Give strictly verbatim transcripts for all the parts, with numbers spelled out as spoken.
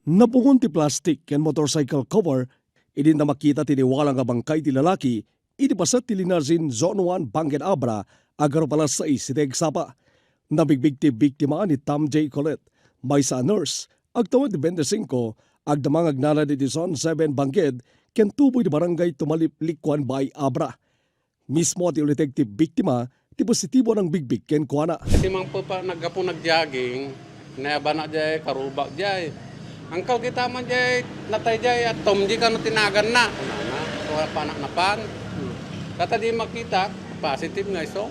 Napungon ti plastik ken motorcycle cover idi makita ti naiwalang a bangkay ti lalaki iti paset ti Linasin Zone one, Bangued Abra, agarup alas sais iti agsapa. Nabigbig ti biktima ni Tam J Colette, maysa a nurse, agtawen ti bente singko, agdama nga agnanaed iti Zone seven Bangued, ken tuboy ti barangay Tumalip, Likwan, Baay Abra. Mismo ti uliteg ti biktima ti positibo a nangbigbig kenkuana. Kasi mangpepa, naggapu nag-jogging, nayabanak jay, karubak jay. Angkel, kita man jay, natay jay, at Tom G kano tinaganna. Kunana, so, panak napan. Kata di makita, positive nga iso.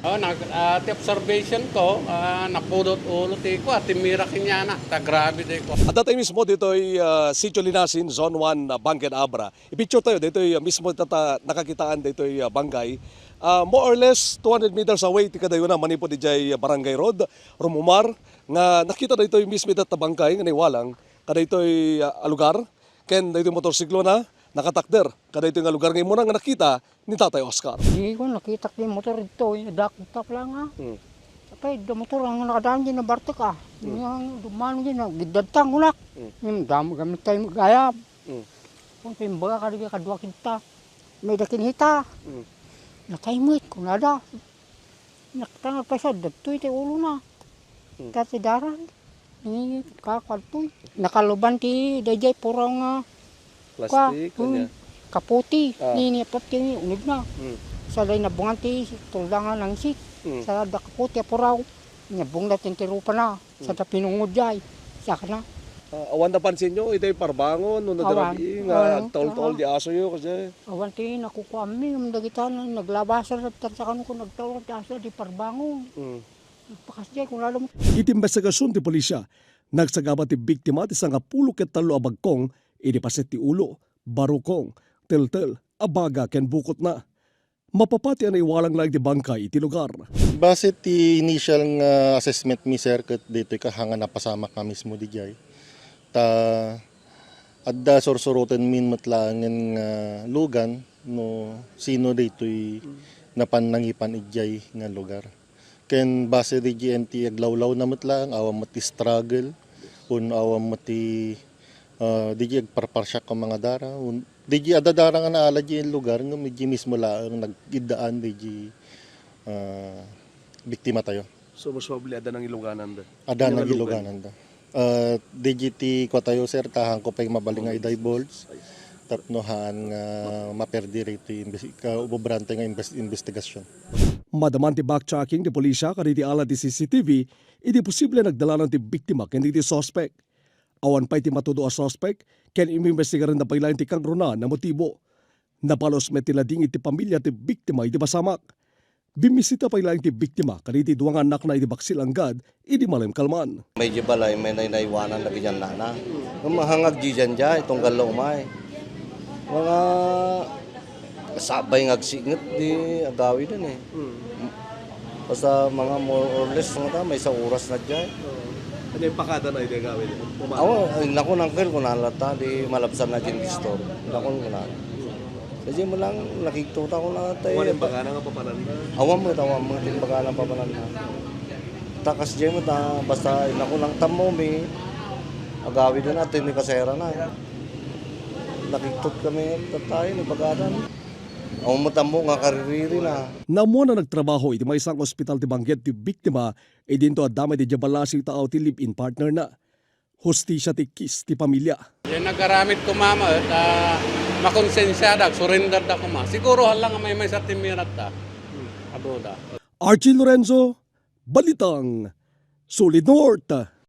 Oh, nag-, ah, ti observation ko, ah, napudot ulo ti ko, at timira kenyana, ta grabe di ko. At datay mismo ditoy, ah, Sitio Linasin, Zone one, ah, Bangued Abra. I-picture tayo, ditoy, ah, mismo tata nakakitaan ditoy, ah, bangkay. Ah, more or less two hundred meters away ti kadayona manipud idiay, ah, Barangay Road, rumumar, nga nakita ditoy mismo ita bangkay nga naiwalang kadaytoy, ah, a lugar, ken daytoy motorsiklo na nakatakder kadaytoy nga lugar nga immuna nga nakita ni Tatay Oscar. Di ko nakita ti motor dito, eh. Dakot ta pala nga. Hmm. Apay, da motor ang nakadaan din na bartek, ah. Hmm. Yung dumano din, ah, gidadtang unak. Hmm. Yung damo gamit tayo mag-ayam. Mm. Kung sa imbaga, kadagiti kadua kita, may da kinita. Mm. Natay met, kunada. Nakita nga paysa, dagtoy ti ulona. Mm. Kati daran, ni kakuan toy. Nakaluban ti dayjay puraw nga plastik, kua, mm, kanya. Kaputi, ah. Ni, ni, apot ti uneg na. Mm. Sa day nabungan ti tulda nga nangsit. Mm. Sa da kaputi a puraw, nabung da ti rupa na. Sa ta pinungod jay, sa kana. Ah, awan napansin nyo, iti parbangon, no, awan. Nadarabi, nga agtaol-taol di aso yo, kasi. Awan ti nakukuammi, um, dagita na, naglabasar, sa ta, sa kano ko nagtaol ti aso, di parbangon. Mm. Pakas jay, kung alam. Iti imbestigasyon ti pulisya, nagsagaba ti biktima ti sangapulo ket tallo a bagkong, idi paset ti ulo, barukong, teltel, abaga, ken bukotna. Mapapati a naiwalang laeng ti bangkay iti lugar. Base ti initial nga assessment mi, sir, ket ditoy kaha nga napasamak nga mismo didiay. Ta adda sursurotenmin met laengen nga lugan no sino daytoy napan nangipan idiay nga lugar. Ken base didiay ti aglawlawna met laeng, awan met ti struggle, wenno awan met ti, ah, didiay agparparsiak a mga dara. Wen-, didiay adda dara nga naala didiay lugar, ngem didiay mismo laeng nag-iddaan didiay, ah, biktima tayo. So, most probably, adda nangilugananda. Adda nangilugananda. Ah, didiay ti kua tayo, sir, ta haanko pay mabalin nga i-divulge. Tapno haan nga maperdi daytoy imbes-, kaobrante nga imbes-, investigasyon. Madaman ti backtracking ti pulisya kadagiti ala ti C C T V, idi posible nagdalanan ti biktima ken dagiti suspek. Awan pay ti matudo a suspek, ken inimbestigaranda pay laeng ti kangrunaan a motibo. Napalos met ti ladingit ti pamilia ti biktima iti pasamak. Bimmisita pay laeng ti biktima kadagiti dua nga annakna iti Baksil Anggad idi malem kalman. May di balay, may nay-, naiwanan dagiti annakna. Ngem hangag didiay, tunggal la umay. Mga sabay nga agsinget di agawiden, eh. Hmm. Basta mga more or less, nga ta, maysa oras na diay. Oo. Ano yung pakada na yung agawid? Pumara? Awa, ay, naku, uncle, kunana latta, di malabsan na diay istor. Naku, kunana. Kasi mo lang, nakikita ko na tayo. Wala yung bagana nga papanan na? Awan mo, awan mo, yung bagana papanan na. Takas diay mo, ta, basta, naku, nang tammo, may agawid na, atin ni kasera na. Nakikita kami, tatay, ni bagadan. Awan mo tammo nga kaririri na. Naammuan a nagtrabaho iti maysa nga ospital ti bangkay ti biktima, idinto adda met idiay ballasiw taaw ti live-in partner na. Hustisia ti kes ti pamilia. Yan nagaramid ko, mama, et, ah, makonsensiada, surrender da kuma. Siguro, hala nga may, may sa timirat da. Abuda. Archie Lorenzo, Balitang Solid North.